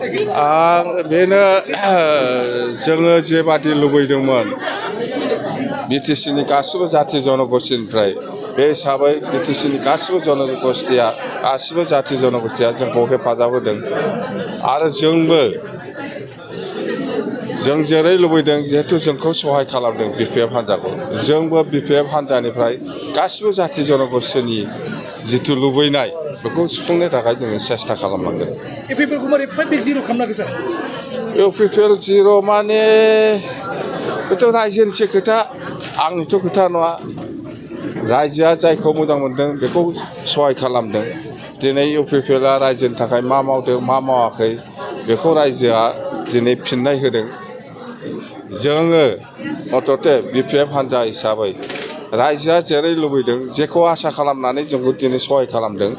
आं बेनो जोङो जेबादि लुबैदोंमोन बिटिसिनि गासिबो जाथि जनगोष्ठीनिफ्राय बे हिसाबै बिटिसिनि गासिबो जनगोष्ठीया गासिबो जाथि जनगोष्ठीया जोंखौ हेफाजाब होदों आरो जों जेरै लुबैदों जिहेतु जोंखौ सहाय खालामदों बिपिएफ हान्जाखौ जोंबो बिपिएफ हान्जानिफ्राय गासिबो जाथि जनगोष्ठीनि जिथु लुबैनाय बेखौ सुफुंनो थाखाय जोङो सेस्था खालामनांगोन। इउपिपिएलखौ मारै 5-0 खालामनांगौ सार? इउपिपिएल 0 माने बेथ' रायजोनिसो खोथा आंनिथ' खोथा नङा। रायजोआ जायखौ मोजां मोनदों बेखौ सहाय खालामदों। दिनै इउपिपिएलआ रायजोनि थाखाय मा मावदों मा मावाखै बेखौ रायजोआ दिनै फिननाय होदों। जोङो मथथे बिपिएफ हान्जा हिसाबै रायजोआ जेरै लुबैदों जेखौ आसा खालामनानै जोंखौ दिनै सहाय खालामदों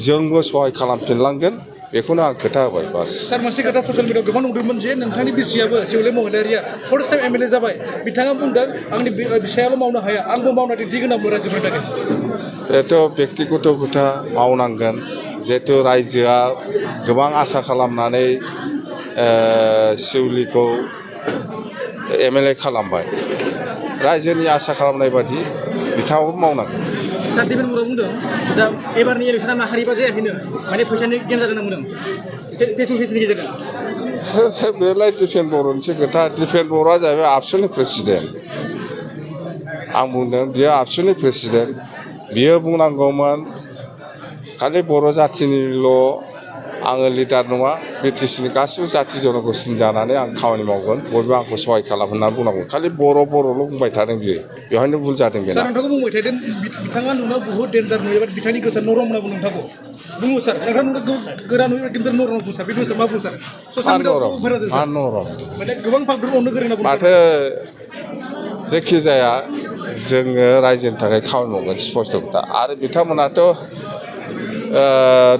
जोंबो सहाय खालामफिनलांगोन बेखौनो आं खोथा होबाय बास। सार मोनसे खोथा ससियेल मिडियायाव गोबां नुदोंमोन जे नोंथांनि बिसियाबो जिउले महिलारिया फार्स्ट टाइम एमएलए जाबाय। बिथाङा बुंदों आंनि बिसायाल' मावनो हाया आंबो मावना दिन्थिगोन होनना रायजोफोरनि थाखाय। बेथ' बेक्तिगत खोथा मावनांगोन जिहेतु रायजोआ गोबां आसा खालामनानै शिवलिखौ एमएलए खालामबाय। रायजोनि आसा खालामनाय बादि बिथाङाबो मावनांगोन। सार दिपेन बर'आ बुंदों दा एबारनि इलेक्सना माहारिबा जायाखैनो माने फैसानि गेम जादों होनना बुंदों फेसबुकनि गेजेरजों। बेलाय दिपेन बर'निसो खोथा। दिपेन बर'आ जाहैबाय आबसुनि प्रेसिडेन्ट। आं बुंदों बियो आबसुनि प्रेसिडेन्ट। बियो बुंनांगौमोन खालि बर' जाथिनिल' आङो लिडार नङा बिटिसिनि गासिबो जाथि जनगोष्ठीनि जानानै आं खामानि मावगोन बयबो आंखौ सहाय खालाम होननानै बुंनांगौ। खालि बर'ल' बुंबाय थादों बियो बेवहायनो भुल जादों बेना। सार नोंथांखौ बुंबाय थादों बिथाङा नुनायाव बुहुत डेन्जार नुयो बिथांनि गोसोआ नरम होनना बुङो नोंथांखौ बुङो सार नोंथां गोरा नुयो खिन्थु नरम बुङो सार बे मा बुङो सार ससियेल मिडियाआव नरम माने गोबां भागफोर अननो गोरों होनना बुङो। माथो जेखि जाया जोङो रायजोनि थाखाय खामानि मावगोन स्पष्ट खोथा आरो बिथांमोनाथ'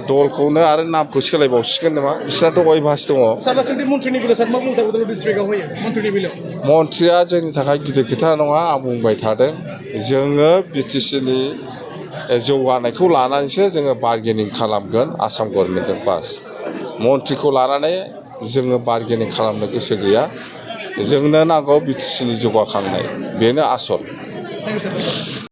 दलखौनो आरो नामखौ सोलायबावसिगोन नामा बिसोरनाथ' अयभास दङ। सारलासोंदि मन्थ्रिनि बेलायाव सार मा बुंदों उदालगुरि डिस्ट्रिक्टआव होयो मन्थ्रिनि बेलायाव? मन्थ्रिया जोंनि थाखाय गिदिर खोथा नङा आं बुंबाय थादों जोङो बिटिसिनि जौगानायखौ लानानैसो जोङो बार्गेनिं खालामगोन आसाम गभर्नमेन्टजों बास। मन्थ्रिखौ लानानै जोङो बार्गेनिं खालामनो गोसो गैया। जोंनो नांगौ बिटिसिनि जौगाखांनाय बेनो आसल।